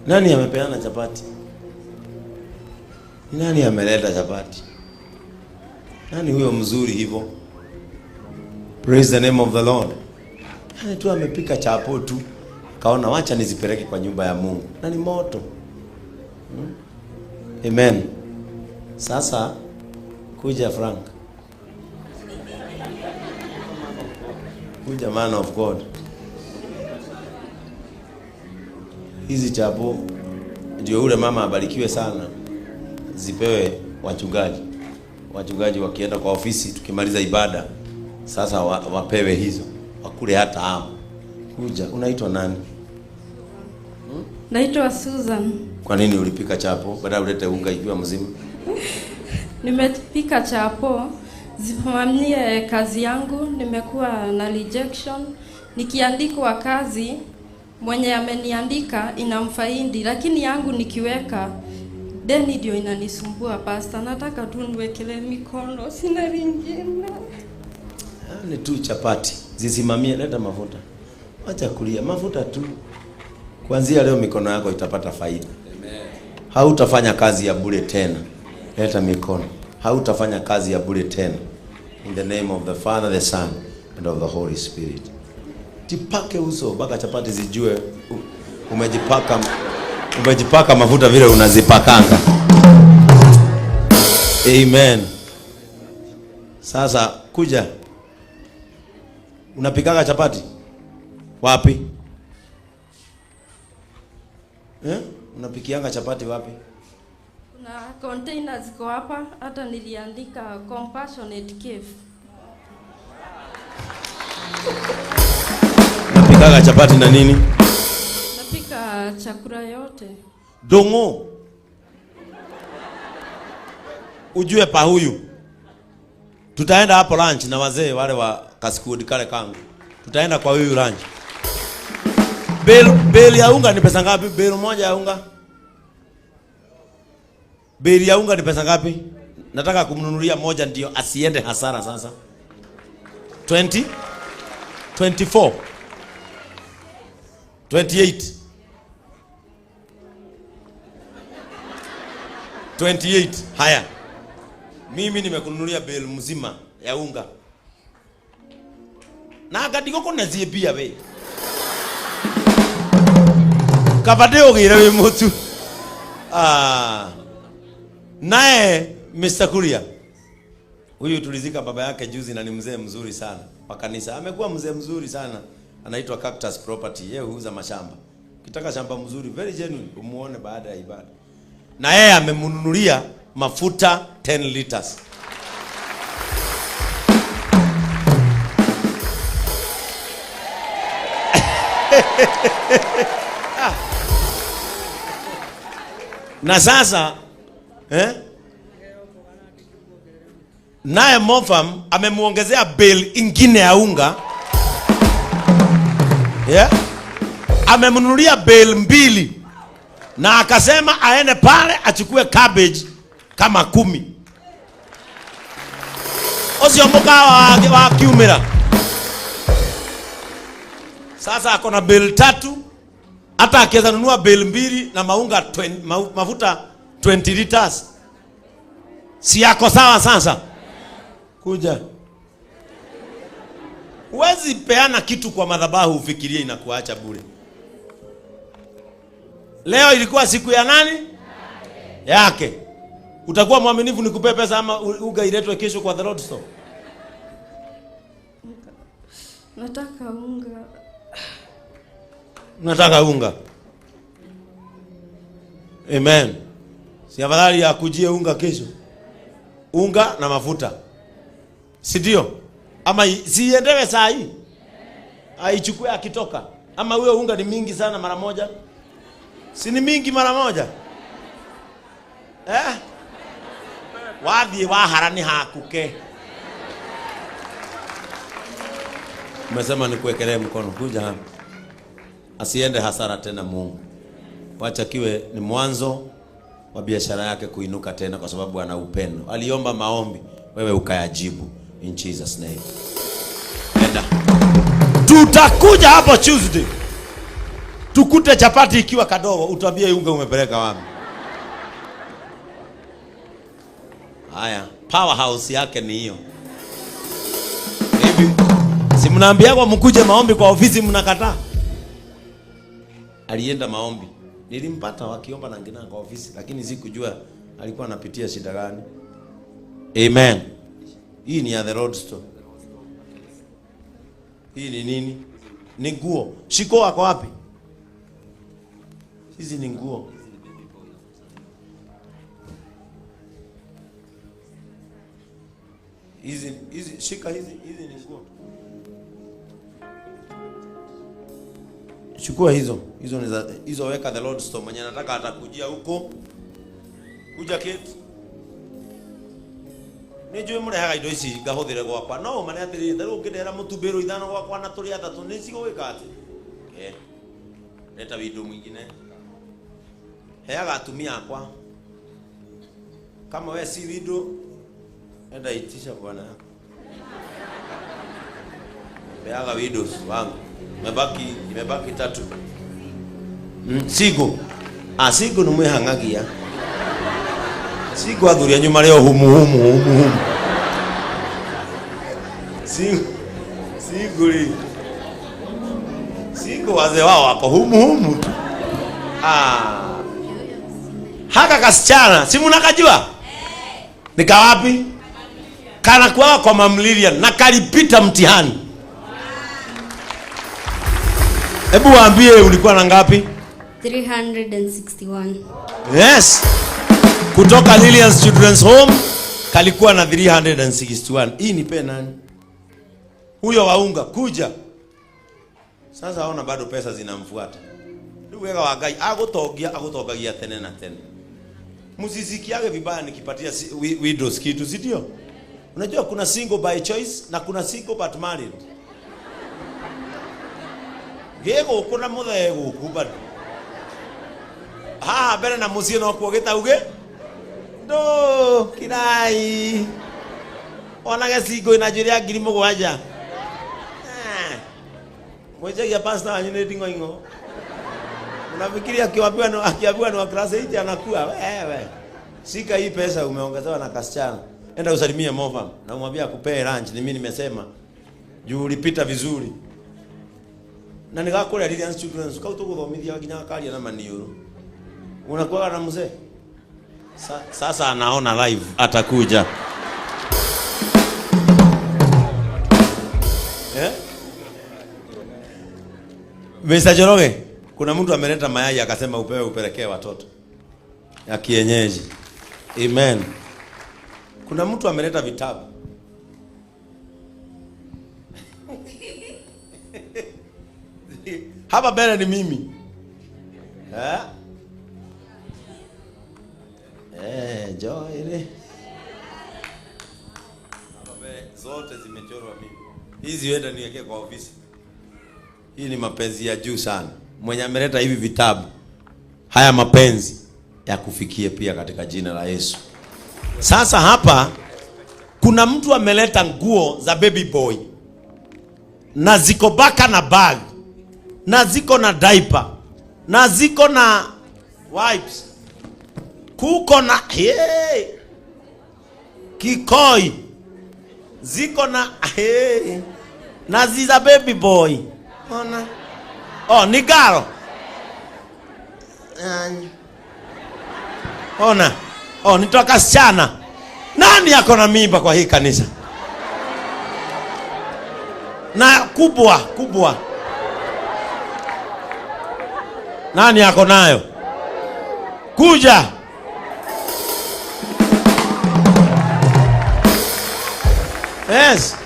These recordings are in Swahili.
Nani amepeana chapati? Ni nani ameleta chapati? Nani huyo mzuri hivyo? Praise the name of the Lord. Yaani tu amepika chapo tu, kaona wacha nizipeleke kwa nyumba ya Mungu, na ni moto. Amen. Sasa kuja Frank, kuja man of God. Hizi chapo ndio ule mama abarikiwe sana, zipewe wachungaji. Wachungaji wakienda kwa ofisi, tukimaliza ibada sasa wapewe hizo, wakule hata hapo. Kuja, unaitwa nani? Naitwa Susan. Kwa nini ulipika chapo badala ulete unga ikiwa mzima? Nimepika chapo zisimamie kazi yangu. Nimekuwa na rejection. Nikiandikwa kazi, mwenye ameniandika inamfaidi, lakini yangu nikiweka deni ndio inanisumbua pastor. Nataka tu niwekelee mikono, sina lingine. Ni tu chapati zisimamie, leta mafuta. Acha kulia, mafuta tu. Kuanzia leo mikono yako itapata faida. Amen. Hautafanya kazi ya bure tena. Leta mikono. Hautafanya kazi ya bure tena. In the name of the Father, the Son, and of the Holy Spirit. Jipake uso mpaka chapati zijue umejipaka mafuta vile unazipakanga. Amen. Sasa kuja. Unapikaga chapati? Wapi? Unapikianga chapati wapi? Kuna container ziko hapa, hata niliandika Compassionate Cave. Unapikaga chapati na nini? Napika chakula yote. Dongo. Ujue pa huyu. Tutaenda hapo lunch na wazee wale wa kaskudi kale kangu. Tutaenda kwa huyu lunch. Bel ya unga ni pesa ngapi? Bel moja ya unga. Bel ya unga ni pesa ngapi? Nataka kumnunulia moja ndio asiende hasara sasa. 20? 24. 28. 28. Haya. Mimi nimekununulia bel mzima ya unga. Na akadiko kuna ziebia we. Kabade ogire we mutu. Naye Mr. Kuria. Huyu tulizika baba yake juzi na ni mzee mzuri sana wa kanisa. Amekuwa mzee mzuri sana. Anaitwa Cactus Property. Yeye huuza mashamba. Ukitaka shamba mzuri, very genuine, umuone baada ya ibada. Na yeye amemnunulia mafuta 10 liters. Na sasa naye Mofam amemuongezea bill ingine ya unga. Yeah? Amemnunulia bill 2 na akasema aende pale achukue cabbage kama 10. Osio mukawa wa kiumira. Sasa ako na bill 3. Hata akiweza nunua bill 2 na maunga mafuta 20 liters. Si yako sawa sasa? Kuja. Huwezi peana kitu kwa madhabahu ufikirie inakuacha bure. Leo ilikuwa siku ya nani? Yake. Utakuwa mwaminifu nikupe pesa ama uga iletwe kesho kwa the Lord store? Nataka unga. Nataka unga. Amen. Si afadhali akujie unga kesho? Unga na mafuta. Si ndio? Ama siendewe saa hii. Aichukue akitoka. Ama huyo unga ni mingi sana mara moja. Si ni mingi mara moja? Wathi wahara ni hakuke. Umesema nikuwekelee mkono, kuja hapa. Asiende hasara tena Mungu. Wacha kiwe ni mwanzo wa biashara yake kuinuka tena, kwa sababu ana upendo. Aliomba maombi, wewe ukayajibu. In Jesus name. Enda. Tutakuja hapo Tuesday. Tukute chapati ikiwa kadogo, utambie unga umepeleka wapi. Haya, powerhouse yake ni hiyo. Hivi si mnaambia kwa mkuje maombi kwa ofisi, mnakataa. Alienda maombi, nilimpata wakiomba na ngina kwa ofisi, lakini sikujua alikuwa anapitia shida gani. Amen. Hii ni ya the road store. Hii ni nini? Ni nguo. Shiko wako wapi? Hizi ni nguo. Hizi hizi shika hizi, hizi ni nguo. Chukua hizo. Hizo ni za hizo, weka the Lord store. Mwenye anataka atakujia huko. Kuja keti. Nĩ njũĩ mũrehaga indo ici ngahũthĩre gwakwa no ũmane atĩrĩrĩ ta rĩu ũngĩndehera mũtumbĩrwo ithano gwakwa na tũrĩ atatũ nĩ cigũgĩka atĩ leta windo mwingine heaga atumia akwa kama we si windo enda itisha bwana yako peaga widows wangu imebaki tatu. Sigo sigo nĩ mwĩhang'agia sigo athuri anyu marĩ o humu humu humu humu. Sigo rĩ sigo wazee wao wako humu humu tu. Haka kasichana si mnakajua ni kawapi? Kana kwa kwa mamlilian na kalipita mtihani. Hebu waambie ulikuwa na ngapi? 361. Yes. Kutoka Lilian's Children's Home kalikuwa na 361. Hii ni pe nani? Huyo waunga kuja. Sasa ona bado pesa zinamfuata. Ndugu wega wa Ngai agutongia agutongagia tene na tene. Msisikiage vibaya nikipatia widows kitu, si ndio? Unajua kuna single by choice na kuna single but married. Gego kuna muthee guku bado. Haha mbere na muciĩ no kuo gĩtauge ndo kirai onage single ina njuĩrĩ ya 7,000. Mwejagia pastor wanyu nĩ nding'oing'o. Unafikiri akiambiwa ni wa class 8 anakuwa wewe. Shika hii pesa umeongezewa na kasichana. Enda usalimie Mofam na umwambie akupee lunch, ni mimi nimesema. Juu ulipita vizuri. Na nigakũrĩa Lilian's Children's kau tũgũthomithia nginya akaria na maniũrũ. Unakuwa na mzee? Sasa anaona live atakuja. Mr. Njoroge, kuna mtu ameleta mayai akasema upewe upelekee watoto ya kienyeji. Amen. Kuna mtu ameleta vitabu. Hapa mbele ni mimi. Joy ile. Hapa mbele zote zimechorwa mimi. Hizi wenda niweke kwa ofisi. Hii ni mapenzi ya juu sana. Mwenye ameleta hivi vitabu, haya mapenzi ya kufikie pia katika jina la Yesu. Sasa hapa kuna mtu ameleta nguo za baby boy. Na ziko baka na bag. Na ziko na diaper. Na ziko na wipes. Kuko na hey, kikoi. Ziko na hey, na ziza baby boy. Ona. Oh, ni garo. Ona. Oh, nitoka sichana. Nani yako na mimba kwa hii kanisa? Na kubwa, kubwa. Nani yako nayo? Kuja. Yes.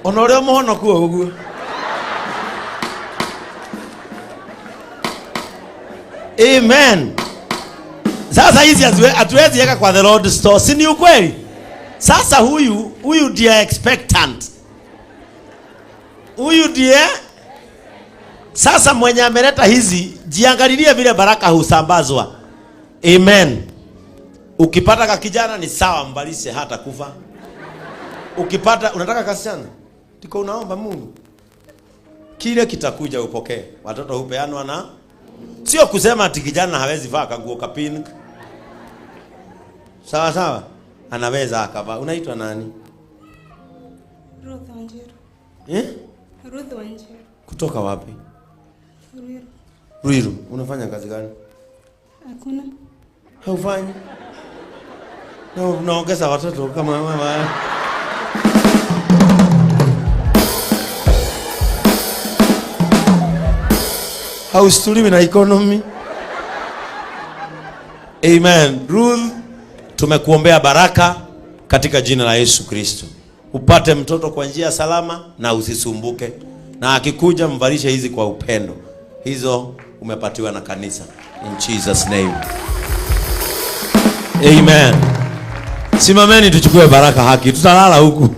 Ona ũrĩa mũhonoku ũguo. Amen. Sasa hizi hatuwezi weka kwa the Lord store, si ni ukweli? Sasa huyu ndiye expectant. Huyu ndiye sasa mwenye ameleta hizi, jiangalilie vile baraka husambazwa. Amen. Ukipata ka kijana ni sawa, mbalishe hata kufa. Ukipata unataka kasichana, tiko unaomba Mungu, kile kitakuja upokee. Watoto hupeanwa na, sio kusema ati kijana hawezi vaa kanguo ka pink. Sawa sawa, anaweza akavaa. Unaitwa nani? Ruth Wanjiru. Eh? Ruth Wanjiru. Kutoka wapi? Ruiru. Ruiru. Unafanya kazi gani? Hakuna. Haufanyi? Na unaongeza watoto kama mama. Haustuliwi na economy. Amen. Ruth, tumekuombea baraka katika jina la Yesu Kristo. Upate mtoto kwa njia salama na usisumbuke. Na akikuja mvalishe hizi kwa upendo. Hizo umepatiwa na kanisa. In Jesus name. Amen. Simameni tuchukue baraka haki. Tutalala huku.